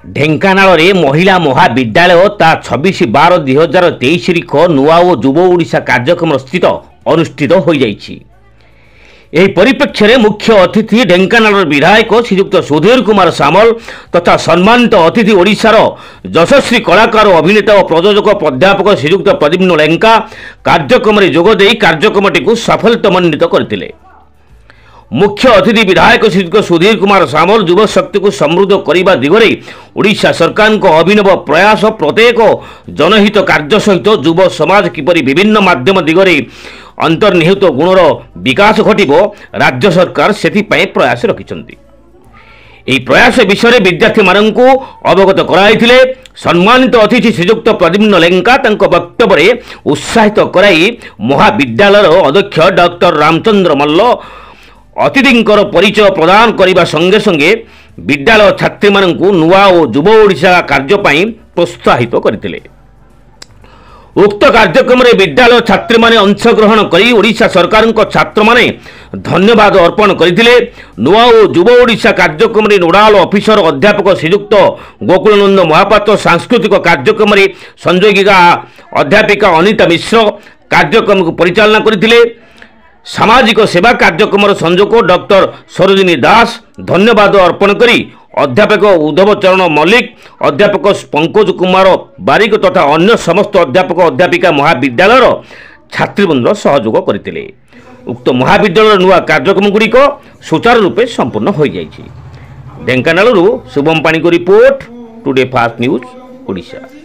ଢେଙ୍କାନାଳରେ ମହିଳା ମହାବିଦ୍ୟାଳୟ ତା 26/12/2023 ରିଖ ନୂଆ ଓ ଯୁବ ଓଡ଼ିଶା କାର୍ଯ୍ୟକ୍ରମ ସ୍ଥିତ ଅନୁଷ୍ଠିତ ହୋଇଯାଇଛି। ଏହି ପରିପ୍ରେକ୍ଷୀରେ ମୁଖ୍ୟ ଅତିଥି ଢେଙ୍କାନାଳର ବିଧାୟକ ଶ୍ରୀଯୁକ୍ତ ସୁଧୀର କୁମାର ସାମଲ ତଥା ସମ୍ମାନିତ ଅତିଥି ଓଡ଼ିଶାର ଯଶସ୍ୱୀ କଳାକାର, ଅଭିନେତା ଓ ପ୍ରଯୋଜକ ପ୍ରାଧ୍ୟାପକ ଶ୍ରୀଯୁକ୍ତ ପ୍ରଦ୍ୟୁମ୍ନ ଲେଙ୍କା କାର୍ଯ୍ୟକ୍ରମରେ ଯୋଗଦେଇ କାର୍ଯ୍ୟକ୍ରମଟିକୁ ସଫଳତାମଣ୍ଡିତ କରିଥିଲେ। ମୁଖ୍ୟ ଅତିଥି ବିଧାୟକ ଶ୍ରୀଯୁକ୍ତ ସୁଧୀର କୁମାର ସାମଲ ଯୁବଶକ୍ତିକୁ ସମୃଦ୍ଧ କରିବା ଦିଗରେ ଓଡ଼ିଶା ସରକାରଙ୍କ ଅଭିନବ ପ୍ରୟାସ, ପ୍ରତ୍ୟେକ ଜନହିତ କାର୍ଯ୍ୟ ସହିତ ଯୁବ ସମାଜ କିପରି ବିଭିନ୍ନ ମାଧ୍ୟମ ଦିଗରେ ଅନ୍ତର୍ନିହିତ ଗୁଣର ବିକାଶ ଘଟିବ, ରାଜ୍ୟ ସରକାର ସେଥିପାଇଁ ପ୍ରୟାସ ରଖିଛନ୍ତି। ଏହି ପ୍ରୟାସ ବିଷୟରେ ବିଦ୍ୟାର୍ଥୀମାନଙ୍କୁ ଅବଗତ କରାଇଥିଲେ। ସମ୍ମାନିତ ଅତିଥି ଶ୍ରୀଯୁକ୍ତ ପ୍ରଦ୍ୟୁମ୍ନ ଲେଙ୍କା ତାଙ୍କ ବକ୍ତବ୍ୟରେ ଉତ୍ସାହିତ କରାଇ ମହାବିଦ୍ୟାଳୟର ଅଧ୍ୟକ୍ଷ ଡକ୍ଟର ରାମଚନ୍ଦ୍ର ମଲ୍ଲ ଅତିଥିଙ୍କର ପରିଚୟ ପ୍ରଦାନ କରିବା ସଙ୍ଗେ ସଙ୍ଗେ ବିଦ୍ୟାଳୟ ଛାତ୍ରୀମାନଙ୍କୁ ନୂଆ ଓ ଯୁବ ଓଡ଼ିଶା କାର୍ଯ୍ୟ ପାଇଁ ପ୍ରୋତ୍ସାହିତ କରିଥିଲେ। ଉକ୍ତ କାର୍ଯ୍ୟକ୍ରମରେ ବିଦ୍ୟାଳୟ ଛାତ୍ରୀମାନେ ଅଂଶଗ୍ରହଣ କରି ଓଡ଼ିଶା ସରକାରଙ୍କ ଛାତ୍ରମାନେ ଧନ୍ୟବାଦ ଅର୍ପଣ କରିଥିଲେ। ନୂଆ ଓ ଯୁବ ଓଡ଼ିଶା କାର୍ଯ୍ୟକ୍ରମରେ ନୋଡାଲ ଅଫିସର ଅଧ୍ୟାପକ ଶ୍ରୀଯୁକ୍ତ ଗୋକୁଳାନନ୍ଦ ମହାପାତ୍ର, ସାଂସ୍କୃତିକ କାର୍ଯ୍ୟକ୍ରମରେ ସଂଯୋଗିକା ଅଧ୍ୟାପିକା ଅନିତା ମିଶ୍ର କାର୍ଯ୍ୟକ୍ରମକୁ ପରିଚାଳନା କରିଥିଲେ। ସାମାଜିକ ସେବା କାର୍ଯ୍ୟକ୍ରମର ସଂଯୋଜକ ଡକ୍ଟର ସରୋଜିନୀ ଦାସ ଧନ୍ୟବାଦ ଅର୍ପଣ କରି ଅଧ୍ୟାପକ ଉଦ୍ଧବ ଚରଣ ମଲ୍ଲିକ, ଅଧ୍ୟାପକ ପଙ୍କଜ କୁମାର ବାରିକ ତଥା ଅନ୍ୟ ସମସ୍ତ ଅଧ୍ୟାପକ ଅଧ୍ୟାପିକା, ମହାବିଦ୍ୟାଳୟର ଛାତ୍ରୀବୃନ୍ଦ ସହଯୋଗ କରିଥିଲେ। ଉକ୍ତ ମହାବିଦ୍ୟାଳୟର ନୂଆ କାର୍ଯ୍ୟକ୍ରମଗୁଡ଼ିକ ସୁଚାରୁ ରୂପେ ସମ୍ପୂର୍ଣ୍ଣ ହୋଇଯାଇଛି। ଢେଙ୍କାନାଳରୁ ଶୁଭମ ପାଣିଙ୍କ report, today fast news, Odisha.